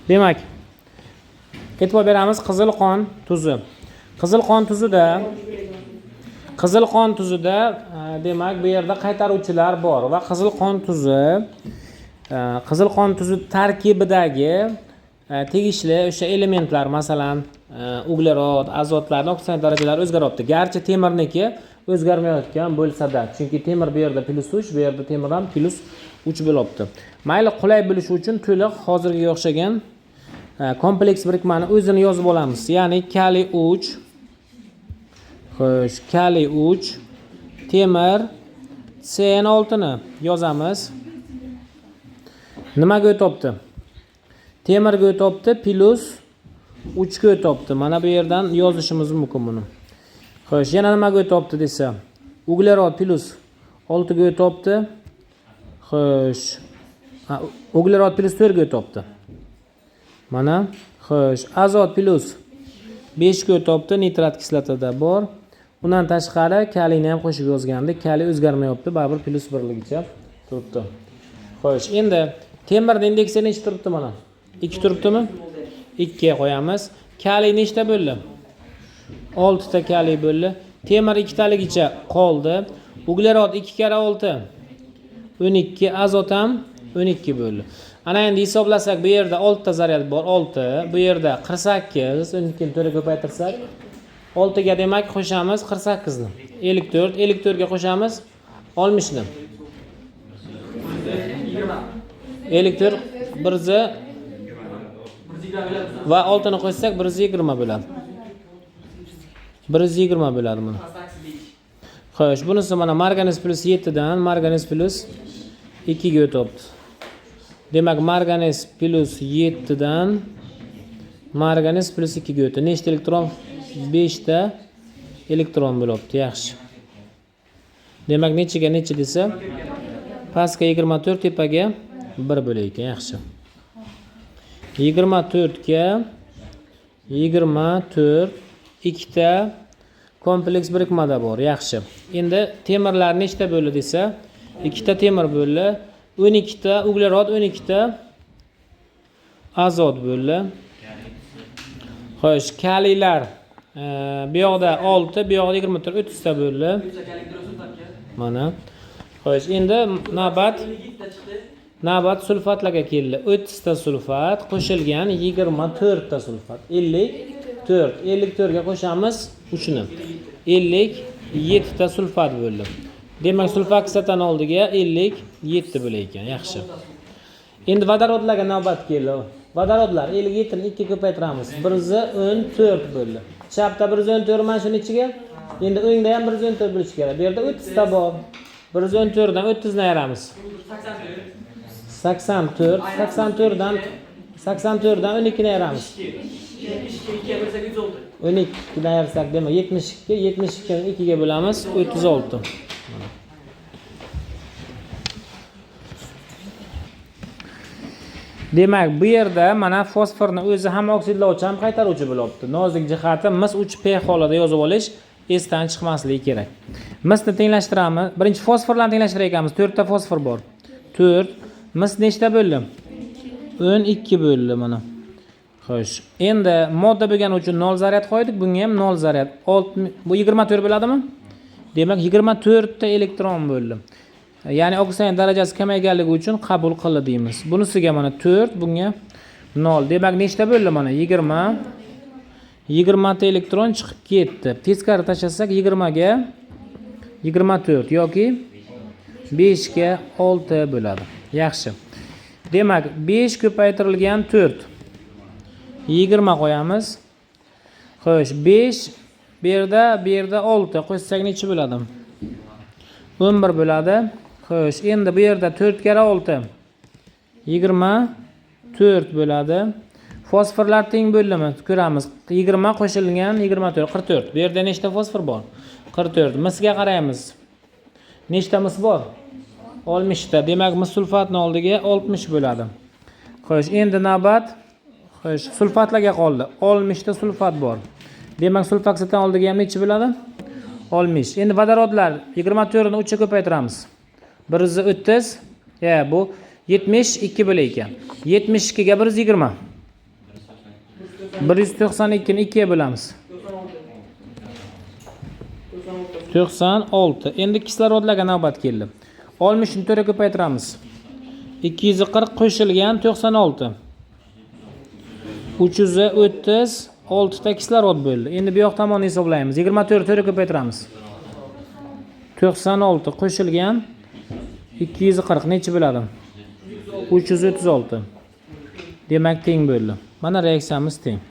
Demak, e'tibor beramiz qizil qon tuzi. Qizil qon tuzida demak bu yerda qaytaruvchilar bor va qizil qon tuzi tarkibidagi tegishli o'sha elementlar, masalan, uglerod, azotlarning oksidant darajalari o'zgaryapti. Garchi temirniki o'zgarmayotgan bo'lsa-da, chunki temir bu yerda +3, bu yerda temir ham +3 bo'lyapti. Mayli, qulay bo'lishi uchun to'liq hozirgiga o'xshagan kompleks birikmani o'zini yozib olamiz. Ya'ni kaliy 3, xo'sh, kaliy 3, temir CN6 ni yozamiz. Nimaga o'tyapti? Temirga o'tyapti, +3 ga o'tyapti. Mana bu yerdan yozishimiz mumkin buni. Xo'sh, yana nimaga o'tyapti desa, uglerod +6 ga o'tyapti. Xo'sh, uglerod +4 ga o'tyapti. Mana, xo'sh, azot +5 ga o'tyapti, nitrat kislotada bor. Undan tashqari kaliyni ham qo'shib yozgandik. Kaliy o'zgarmayapti, baribir +1 ligicha turibdi. Xo'sh, endi temirning indeksi necha turibdi mana? 2 turibdimi? 2 ga qo'yamiz. Kaliy nechta bo'ldi? 6 ta kaliy bo'ldi. Temir ikkitaligicha qoldi. Uglerod 2 karra 6 12, azot ham 12 bo'ldi. Ana endi hisoblasak, bu yerda 6 ta zaryad bor, 6. Bu yerda 48, 12 ni 4 ga ko'paytirsak, 6 ga demak qo'shamiz 48 ni. 54, 54 ga qo'shamiz 60 ni. 54 1 va 6 ni qo'shsak 120 bo'ladi. 120 bo'ladi buni. Xo'sh, bunisi mana marganiz +7 dan marganiz +2 ga o'tyapti. Demak, marganiz +7 dan marganiz +2 ga o'tdi. Nechta elektron? 5 ta elektron bo'lyapti. Yaxshi. Demak, nechaga necha desa, pastga 24, tepaga 1 bo'lar ekan. Yaxshi. 24 ga 24 ikkita kompleks birikmada bor. Yaxshi. Endi temirlar nechta bo'ldi desa, ikkita temir bo'ldi, 12 ta uglerod, 12 ta azot bo'ldi. Xo'sh, kaliylar bu yoqda 6, bu yoqda 24, 30 ta bo'ldi. Mana. Xo'sh, endi navbat sulfatlarga keldi. 30 ta sulfat qo'shilgan 24 ta sulfat. 54. 54 ga qo'shamiz 3 ni. 57 ta sulfat bo'ldi. Demak, sulfat kislotani oldiga 57 bo'lar ekan. Yaxshi. Endi vodorodlarga navbat keldi. Vodorodlar 57 ni 2 ko'paytiramiz. 114 bo'ldi. Chapda 114 mana shuni ichiga. Endi o'ngda ham 114 bo'lishi kerak. Bu yerda 30 ta bor. 114 dan 30 ni ayiramiz. 84. 84 dan 84 dan 12 ni ayiramiz. 12 dan ayirsak, demak 72, 72 ni 2 ga bo'lamiz, 36. Demak, bu yerda mana fosforni o'zi ham oksidlovchi, ham qaytaruvchi bo'lyapti. Nozik jihati mis 3P holida yozib olish esdan chiqmasligi kerak. Misni tenglashtiramiz. Birinchi fosforlarni tenglashtirar ekanmiz. 4 ta fosfor bor. 4. Mis nechta bo'ldi? 12 bo'ldi mana. Xo'sh, endi modda bo'lgani uchun 0 zaryad qo'ydik, bunga ham 0 zaryad. Bu 24 bo'ladimi? Demak, 24 ta elektron bo'ldi. Ya'ni oksidant darajasi kamayganligi uchun qabul qildi deymiz. Bunisiga mana 4, bunga 0. Demak, nechta bo'ldi mana? 20 ta elektron chiqib ketdi. Teskari tashlasak 20 ga 24 yoki 5 ga 6 bo'ladi. Yaxshi. Demak, 5 ko'paytirilgan 4 20 qo'yamiz. Xo'sh, 5 bu yerda 6 qo'shsak necha bo'ladi? 11 bo'ladi. Xo'sh, endi bu yerda 4 karra 6 24 bo'ladi. Fosforlar teng bo'ldimi? Ko'ramiz. 20 qo'shilgan 24 44. Bu yerda nechta fosfor bor? 44. Misga qaraymiz. Nechta mis bor? 60 ta. Demak, mis sulfatni oldiga 60 bo'ladi. Xo'sh, endi navbat xo'sh, sulfatlarga qoldi. 60 ta sulfat bor. Demak, sulfat kislotani oldiga ham necha bo'ladi? 60. Endi vodorodlar 24 ni 3 ga ko'paytiramiz. 130. Ya, bu 72 bo'lar ekan. 72 ga 120. 192 ni 2 ga bo'lamiz. 96. Endi kislorodlarga navbat keldi. 60 ni 4 ga ko'paytiramiz. 240 qo'shilgan 96. 336 ta kislorod bo'ldi. Endi bu yoq tomonni hisoblaymiz. 24 4 ga ko'paytiramiz. 96 qo'shilgan 240 necha bo'ladi? 336. Demak, teng bo'ldi. Mana reaksiyamiz teng.